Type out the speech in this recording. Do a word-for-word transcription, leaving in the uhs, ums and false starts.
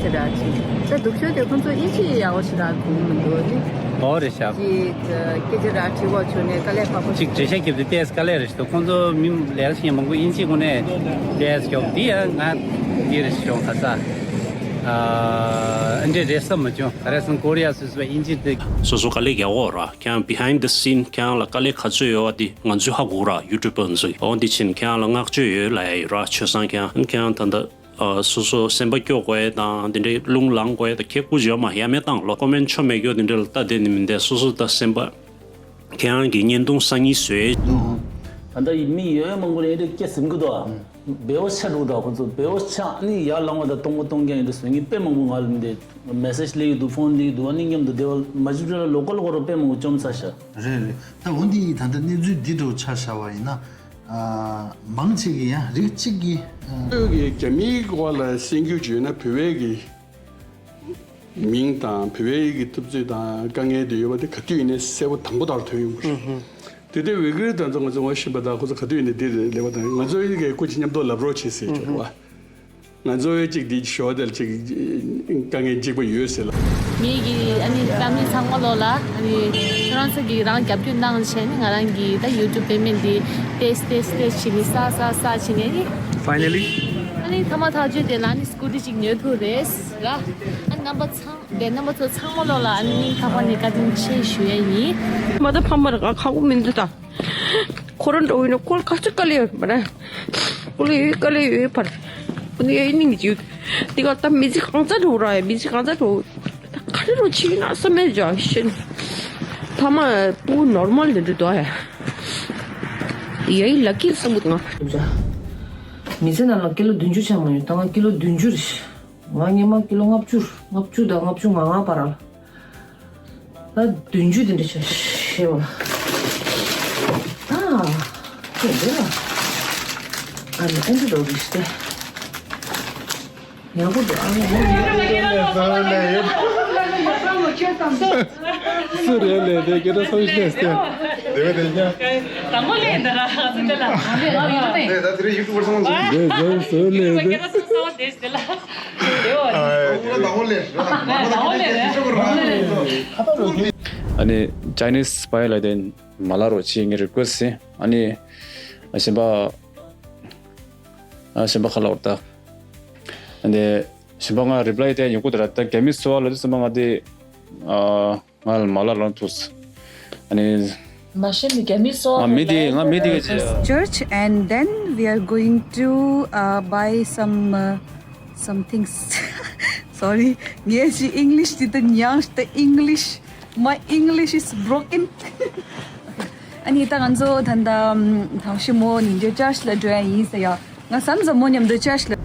དེ་འདྲ་ཅིག་ད་སྡུག་ཤོས་དེ་ཁོང་ཚོ་དབྱིན་ཇི་ཡག་པོ་ཞིག་རག་གོ་མི་འདུག་ཨ་ནི། ཨོ་རེད་ཤག་ཅིག་སྐད་ཆ་རག་དྲི་བ་བྱུང་ནས་དཀའ་ལས་ཁག་པོ་ཅིག་འགྲེལ་བཤད་རྒྱབ་དུས་ཏོག་ཙམ་དཀའ་ལས་རེད་ཤག་ཁོང་ཚོ་མི་ལས་ཀ་བྱེད་མཁན་མང་པོ་དབྱིན་ཇི་ངོ་ནས་ཏོག་ཙམ་རྒྱབ་འདི་ཡང་ང་འདི་རེད་བྱུང་ཁ་ས་ཨ་འདྲ་རེད་བསམ་མ་བྱུང་། ག་རེ་སོང་ཀོ་རི་ཡ་སོ་སོ་དབྱིན་ཇི་དེ། སོ་སོ་དཀའ་ལས་རྒྱག་དགོས་ར། ཁྱེད་རང་behind the scene ཁྱེད་རང་ལ་དཀའ་ལས་ག་ཚོད་ཡོད་པ་དེ་ང་ཚོས་ཧ་གོ་ར། ཡུ་ཊུབ་པར་ཚོས་འོ་འདི་ཕྱིན་ཁྱེད་རང་ལ་བསྔགས་བརྗོད་ཡོད་ལབ་ཡ་ཡོད་ར། ཆོས་བཟང་ཁྱེད་རང་ཁྱེད་རང་ད་ལྟ། ཨ་སོ་སོ་སེམས་པ་སྐྱོ་དགོས་དང་དེ་འདྲའི་རླུང་ལངས་དགོས་དང་ཁྱེད་སྐུ་ཡོད་མ་ཡ་མེད་བཏང་ལོ། ཀོ་མེན་ཆོ་མེད་སྐྱོ་དེ་འདྲ་ལ་ལྟ་བསྡད་ནི་མིན་ཏེ། སོ་སོ་ད་སེམས་པ་ཁྱེད་རང་གི་བརྙན་ཐུང་སང་ཉིན་བཟོས། ད་ལྟ་ཡི་མི་ཡོད་ཡོད་མང་པོ་ལ་ཡིན་འདྲ་སྐད་ཟིན་གི་འདུག་ཨ། བེའོ་ཆ་འགྲོ་འདྲ་ཁོ་ཚོ་བེའོ་ཆ་ནི་ཡར་ལངས་པ་དང་གཏོང་གོ་གཏོང་རྐྱང་ཡིན་འདྲ་བཟོས་ངས་དཔེ་མང་པོ་ང་ལ་འདི་མེ་སེཇ་སླེབས་ཡོད་འདུག་ཕོན་སླེབས་ཡོད་འདུག་ཨ་ནི་མཉམ་དུ་བདེ་བ་མ་ཞིབ་ཕྲ་ལ་ལོ་ཀལ་ལ་ཁོ་རང་དཔེ་མང་པོ་བཅོམ་ཚར་ཤག་རེད་རེད། ད་འོ་འདི་ད་ལྟ་གནས་ཚུལ་འདི་འདྲ་ཆ་བཞག་པ་ཡིན་ན། ཨ། མང་ཆེ་གི་ཡང་རིགས་གཅིག་གི། ཨ། བོད་ཀྱི་རྒྱ་མིའི་སྐོར་ལ་གསན་རྒྱུ་བརྗོད་ན་བོད་པའི་གི་མིང་དང་བོད་པའི་གི་འཐབ་རྩོད་དང་དཀའ་ངལ་དེ་ཡོད་པ་དེ་ག་དུས་ཡིན་ནའི་གསལ་པོ་དང་པོ་དག་ཐོན་ཡོང་གི་རེད། དེ་ལྟའི་ཝི་ཀི་རི་དང་ཚོ་ང་ཚོ་ངོ་ཤེས་པ་དང་ཁོ་ཚོ་ག་དུས་ཡིན་ནའི་འདི་རེད་ལེགས་པ་དང་ང་ཚོའི་གི་སྐུ་མཁྱེན་མཉམ་དུ་ལབ་རོགས་བྱེད་ཟེར་གྱི་རེད་བ། ང་ཚོའི་གཅིག་འདི་ཞོ་དེར་གཅིག་དཀའ་ངལ་གཅིག་པ་ཡོད་ཟེར་ལ། ངེད་ཀྱི་ཨ་ནི་ཕེ་མི་ལི་ཚང་མ་ལོ་ལ་ཨ་ནི་ཁྱོད་རང་ཚོ་གིས་རང་རྒྱབ་སྐྱོར་གནང་བྱས་ནས་ང་རང་གི་ད་ཡུ་ཊུབ་པེ་མེན་ཊི་འདི་ཏེས་ཏེས་ཏེས་བྱས་ནས་ས་ས་ས་བྱས་ནས་ཨ་ནི། ཕའི་ནལ་ལི། ཨ་ནི་ཐ་མ་ཐག་ཆོད་དེ་ལ་ཨ་ནི་སྐུ་ཊི་གཅིག་ཉོ་ཐུབ་རེད་ལ། ཨ་ནི་རྣམ་པ་ཚང་དེ་རྣམ་པ་ཚོ་ཚང་མ་ལོ་ལ་ཨ་ནི་སྙིང་ཐག་པ་ནས་བཀའ་དྲིན་ཆེ་ཞུ་ཡ་ཡིན། མ་ད་ཕ་མ་ར་ཁག་པོ་མི་འདུག་ད། ཁོ་རང་འགྲོ་ཡིན་ན་ཁོ་ལ་ག་ཚོད་དཀའ་ལས་ཡོད་མ་རེད། ཁོ་ལ་ཡོད་དཀའ་ལས་ཡོད་པར། ཁོ་ནི་ཡ་ཡིན་ནི་འཇིག་དེ་ག་ད་མི་ཚེ་གང་ཚ་འགྲོ་ར་ཡ་མི་ཚེ་གང་ཚ་འགྲོ། ད་ག་རེ་རོ་ཆི་ཡིན་ན་བསམ་མེད་ཇ་ཤེན། ཕ་མ་སྤུ་གུ་ནོར་མལ་དེ་འདྲ་འདུག་ཡ། ཡ་ཡི་ལ་ཀི་བསམ་གི་ང་། མི་ཚེ་ནང་ལ་ཀི་ལོ་བདུན་ཅུ་ཆགས་མ་ཡོང་ད་ང་ཀི་ལོ་བདུན་ཅུ་རེད། ང་སྔོན་མ་ཀི་ལོ་ལྔ་བཅུ་ལྔ་བཅུ་དང་ལྔ་བཅུ་ང་ལྔ་བར་ལ། ད་བདུན་ཅུ་དེ་འདྲ་ཆགས་ཤེས་བ། ཨ། ཁྱོད་འདི་ལ། ཨ་ནི་ཨེ་འདྲ་འགྲོ་གི་ཤི་སྟེ། ཡག་པོ་འདུག་ཨ་ནི། སུ་རེད་ལས་དེ་སྐད་ཆ་སོང་ཤེས་ཏེ། དེ་བས་དེ་ཡ། དང་པོ་ལས་འདི་ར་ང་ཚོ་དེ་ལ། ང་ཚོ་ཡུ་ཊུབ་ནས། དེ་ད་དེ་རིང་ཡུ་ཊུབ་པར་སོང་ཚུལ། དེ་ཟེར་སུ་ལས་དེ། སྐད་ཆ་སོང་སོང་དེ་དེ་ལ། དེ་བ། ཨ་ནི་ཅའི་ནིས་སྤའི་ལ་དེ་མ་ལ་རོ་ཅི་ངའི་རི་ཀུ་ཨེ་སི་ཨ་ནི་གཞན་པ་ཨ་གཞན་པ་ཁ་ལ་བར་ད་ཨ་ནི་གཞན་པ་ང་རི་པ་ལའི་དེ་ཡོང་གི་འདུག་ར། ད་རྒྱ་མི་སོ་བ་ལ་དེ་སོ་མ་ང་དེ་ཨ་ང་ལ་མ་ལ་རང་ཐུག་ཨ་ནི། མ་ཤེས་མི་རྒྱ་མི་སོ་ང་མི་དེ་ང་མི་དེ་ག་ཅི། Church, and then we are going to, uh, buy some, uh, some things. Sorry, ངས་ཅི་English དེ་ད་ཉང་ད་English, my English is broken. ཨ་ནི་ད་ང་ཚོ་ད་ད་ཐང་ཤི་མོ་ནིང་ཇོ་ཅར་ཆི་ལ་འགྲོ་ཡ་ཡིན་ཟེར་ཡ། ང་སམ་ཟ་མོ་མཉམ་དུ་ཅར་ཆི་ལ།